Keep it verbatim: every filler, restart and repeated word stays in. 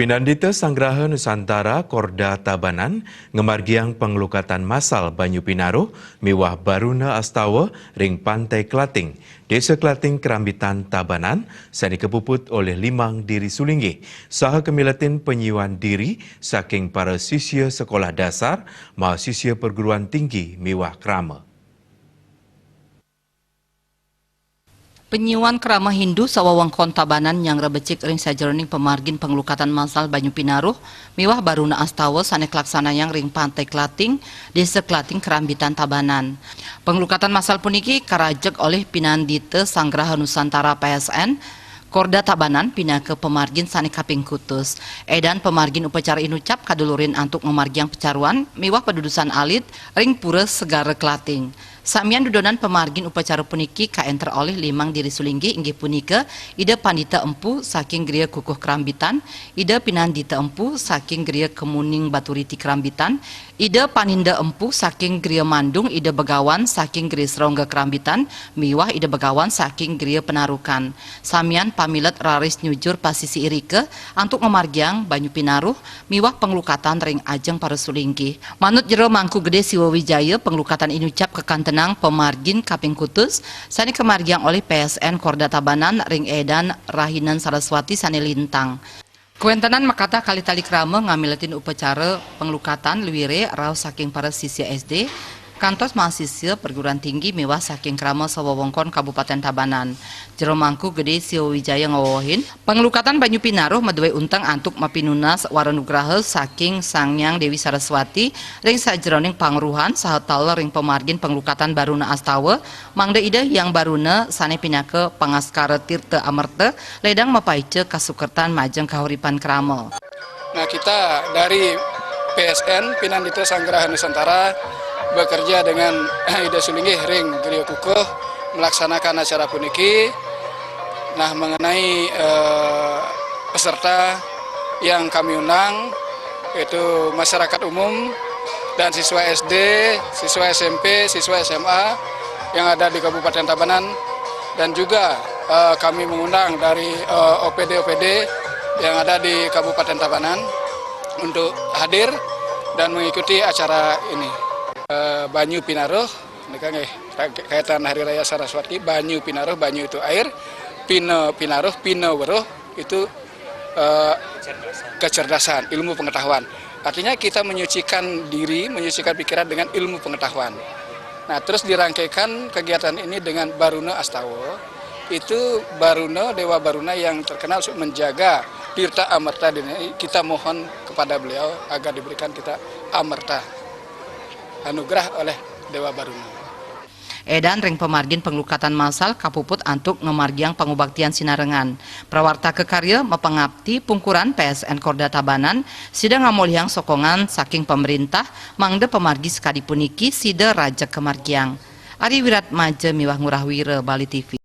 Pinandita Sanggraha Nusantara Korda Tabanan ngamargiang panglukatan massal banyu pinaruh miwah baruna astawa ring Pantai Klating, Desa Klating, Kerambitan, Tabanan, sane kapuput olih limang diri sulinggih, saha kamiletin panyuan diri saking para sisia sekolah dasar, mahasiswa perguruan tinggi miwah krama. Panyuan krama Hindu sawewengkon Tabanan nyanggra becik ring sajeroning pamargin panglukatan massal banyu pinaruh miwah baruna astawa sane kalaksanayang ring Pantai Klating, Desa Klating, Kerambitan, Tabanan. Panglukatan massal puniki karajeg olih Pinandita Sanggraha Nusantara P S N, Korda Tabanan pinaka pamargin sane kaping kutus. Edan pamargin upacara inucap kadulurin antuk ngamargiang pacaruan miwah padudusan alit ring Pura Segara Klating. Samian dudonan pamargin upacara puniki kaenter olih limang diri sulinggih, inggih punika Ida Pandita Empu saking Griya Kukuh, Kerambitan, Ida Pinandita Empu saking Griya Kemuning Baturiti, Kerambitan, Ida Paninda Empu saking Griya Mandung, Ida Begawan saking Griya Serongga, Kerambitan, miwah Ida Begawan saking Griya Penarukan. Samian pamilet raris nyujur pasisi irika antuk ngamargiang banyu pinaruh miwah panglukatan ring ajeng para sulinggih. Manut Jero Mangku Gede Siwa Wijaya, panglukatan inucap kakantenang pamargin kaping kutus sane kamargiang olih P S N Korda Tabanan ring edan rahinan Saraswati sane lintang. Kawentenan makatah kalih tali krama ngamiletin upacara panglukatan luire rauh saking para sisia S D, kantos mahasiswa perguruan tinggi miwah saking krama sawewengkon Kabupaten Tabanan. Jero Mangku Gede Siwa Wijaya ngawewehin, panglukatan banyu pinaruh madue unteng antuk mapinunas wara nugraha saking Sang Hyang Dewi Saraswati ring sajeroning pangruhan saha taler ring pamargin panglukatan baruna astawa, mangda Ida Hyang Baruna sane pinaka pangaskara tirta amerta ledang mapaica kasukertan majeng kahuripan krama. Nah, kita dari P S N, Pinandita Sanggraha Nusantara, bekerja dengan Ida Sulinggih ring Griya Kukuh melaksanakan acara puniki. Nah, mengenai, eh, peserta yang kami undang, yaitu masyarakat umum dan siswa S D, siswa S M P, siswa S M A yang ada di Kabupaten Tabanan, dan juga, eh, kami mengundang dari, eh, O P D-O P D yang ada di Kabupaten Tabanan untuk hadir dan mengikuti acara ini. Eh, banyu pinaruh, ini kan, eh, kaitan Hari Raya Saraswati, banyu pinaruh, banyu itu air, pina pinaruh, pina weruh itu, eh, kecerdasan, ilmu pengetahuan. Artinya kita menyucikan diri, menyucikan pikiran dengan ilmu pengetahuan. Nah, terus dirangkaikan kegiatan ini dengan Baruna Astawa. Itu Baruna, Dewa Baruna yang terkenal untuk menjaga tirta amerta di dunia. Kita mohon kepada beliau agar diberikan kita amerta, anugerah oleh Dewa Baruna. Edan ring pamargin panglukatan massal kapuput antuk ngamargiang pangubaktian sinarengan. Prawartaka karya mapangapti pungkuran P S N Korda Tabanan sida ngamolihang sokongan saking pamrintah mangda pamargi sakadi puniki sida rajeg kamargiang. Ari Wiratmaja miwah Ngurah Wira, Bali T V.